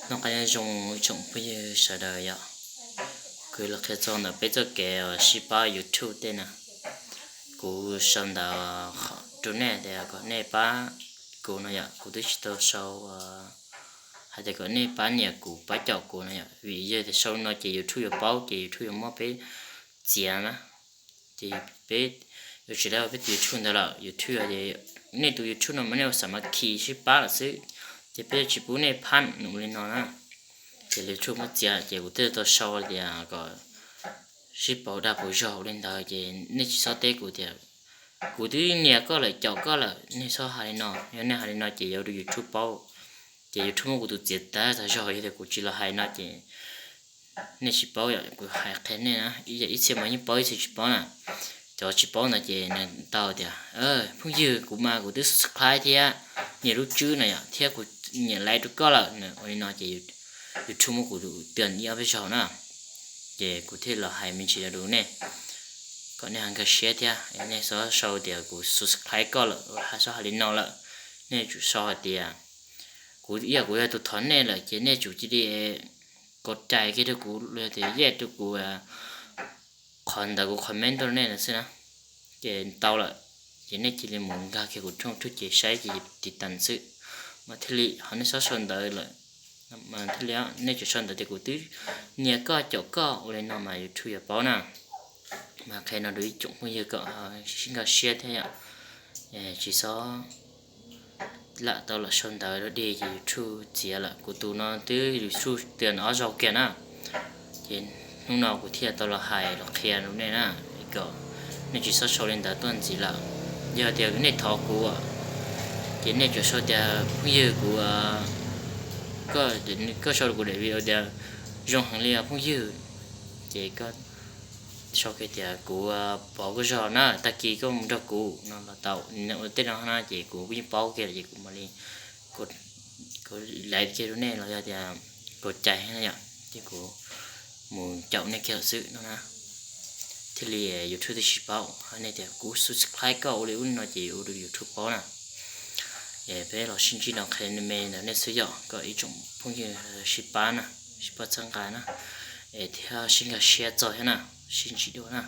Noj qab nyob zoo ib tsoom phooj ywg sawv daws yom. Kuv los qhia txog ntawm peb txoj kev sib pab YouTube tej na. Kuv sau ntawv rau nej tias kom nej pab kuv no yom, kuv twb tsis tau sau hais tias kom nej pab nias kuv pab caum kuv no yom, vim yog tias sau no ces YouTube yuav paub ces YouTube yuav muab peb txiav na. Ces peb yuav tsis tau peb tus YouTube ntawd lawm, YouTube ces nej tus YouTube no mas nej ua xam mas khi sib pab lawm xwb, ces peb yuav tsis pub nej phab num li no na. Ces YouTube muab txiav ces kuv thiaj tau sau tias kom sib pauv dag pauv zog li ntawd ces nej tsis txhob teb kuv tias kuv twb nias koj lawm caum koj lawm nej txhob hais li no, yog nej hais li no ces yuav rau YouTube paub, ces YouTube muab kuv tus txiav tag tag zog, yog tias kuv tsis los hais no ces nej tsis paub yom, kuv hais qhia nej na, ib yam ib txhia mas yeej paub ib txhia tsis paub na. Cov tsis paub ntawd ces nws tau tias phooj ywg kuv mas kuv twb subscribe thiab nias lub tswb na yom, thiab kuv nias like rau koj lawm ua li no ces YouTube muab kuv tus tias ib ob peb zaug na. Ces kuv thiaj los hais me ntsis rau nej kom nej ho nkag siab thiab, nej txhob sau tias kuv subscribe koj lawm, txhob hais li no lawm. Nej tsum sau hais tias kuv ib yam kuv yog tus thov nej lawm ces nej tsum cia li kov cais kiag rau kuv los tias yaj rau kuv qhov ntawd kuv comment rau nej lawm xwb na. Ces tau lawm, ces nej cia li mus nkag kiag kuv tshooj YouTube ces saib ces tiv tas xwb mas thiaj li, ho nej txhob sau ntawv lawm mas thiaj li, nej tsum sau ntawv tias kuv twb nias koj caum koj ua li no mas YouTube yuav paub na. Mas qhia no rau ib tsoom phooj ywg kom sib nkag siab thiab yom, tsis txhob lam tau lam sau ntawv dog dig ces YouTube txiav lawm. Kuv tus no twb YouTube tias ob zaug kiag na, ces hnub no kuv thiaj tau los hais los qhia rau nej na, kom nej tsis txhob sau li ntawd tuaj ntxiv lawm. Yog tias nej thov kuv ces nej tsum sau tias phooj ywg kuv, koj sau rau kuv daim video tias zoo heev li phooj ywg, ces koj sau kiag tias kuv pauv koj zog na, tag kis koj mus nrog kuv no los tau. Ua tej no na ces kuv yeej paub kiag lawm ces kuv mam li, kuv like kiag rau nej los yog tias kuv cais yom, ces kuv mus caum nej kiag lawm xwb no na. Thiaj li YouTube thiaj sib paub, nej tias kuv subscribe koj ua li ub li no ces ua rau YouTube paub na. Peb los sib ntsib no qhia me ntawm nej xwb yom, kom ib tsoom phooj ywg sib pab na, sib pab txhawb nqa na, es thiaj sib nkag siab txog thiab na. Sib ntsib dua na.